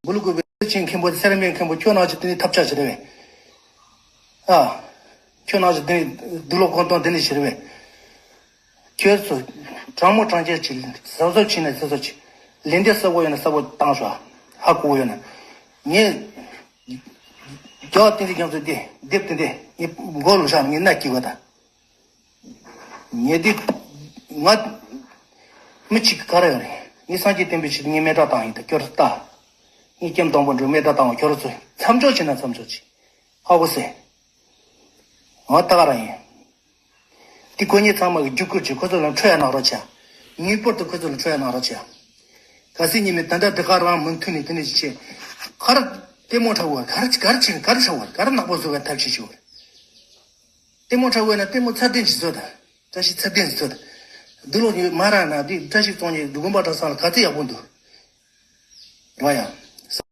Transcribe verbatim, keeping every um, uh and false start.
བུ་ལུ་གུ་བེ་ཅིང་མཁན་པོ་སེ་ར་མིན་མཁན་པོ་ཁྱོད་ནང་ཆུ་དེ་ནི་ཐབས་ཆག་ཞིག་རེད་བས། ཨ། ཁྱོད་ནང་ཆུ་དེ་ནི་དུག་ལོག་གོང་སྟོང་དེ་ནི་ཞིག་རེད་བས། ཁྱོད་ཚོ་དྲང་མོ་དྲང་རྒྱལ་གྱི་བཟོ་བཟོ་བྱས་ན་བཟོ་བཟོ་བྱས། ལན་འདེབས་གསལ་པོ་ཡོད་ན་གསལ་པོ་བཏང་ཤོག་ཧ་གོ་ཡོད་ན། ངས་རྒྱ་བསྟན་འཛིན་རྒྱ་མཚོ་འདི་དེབ་དེ་འདི་ངས་མགོ་ལ་བཞག་ངས་སྣ་སྐྱིད་པ་དང་། ངས་འདི་ང་མི་གཅིག་ག་རེ་ཡོད་རེད། ངས་སངས་རྒྱས་བསྟན་པའི་ཆེད་དུ་ངས་མེ་སྟག་བཏང་ཡིན་ད་སྐྱོར་ལྟ། ངས་སྐྱེམས་དང་པོ་འགྲོ་མེ་སྟག་བཏང་བ་ཁྱོད་རང་ཚོས་མཚམས་འཇོག་བྱས་ན་མཚམས་འཇོག་བྱས། ཧ་གོ་སོང་། ང་ད་ག་རང་ཡིན། དེ་ཁོ་གཉིས་ཚང་མ་གི་རྒྱུག་ཁུལ་གྱིས་ཁོ་ཚོ་ལ་འཕྲོད་ཡ་གནང་རོགས་བྱ། ངེས་པར་དུ་ཁོ་ཚོ་ལ་འཕྲོད་ཡ་གནང་རོགས་བྱ། གལ་སྲིད་ཉི་མའི་ད་ལྟ་འདི་ག་རང་མུ་མཐུད་ནས་དེ་ནས་ཅི་བྱེད། ག་རེ་ལྟད་མོ་འཁྲབ་བར་ག་རེ་ག་རེ་བྱེད་ག་རེ་འཁྲབ་བར་ག་རེ་ནག་པོ་བཟོ་བའི་ཐབས་ཤེས་བྱེད་བར། ལྟད་མོ་འཁྲབ་བས་ན་ལྟད་མོ་ཚད་ལྡན་ཞིག་བཟོ་དང་། བཀྲ་ཤིས་ཚད་ལྡན་ཞིག་བཟོ་དང་། འདི་ལོ་ཉི་མ་རང་ན་འདི་བཀྲ་ཤིས་བཙོང་ཉེ་འདུ་དགོན་པ་གྲྭ་ཚང་ལ་ག་ཚད་ཡག་པོ་འདུག་རེད་བ་ཡ།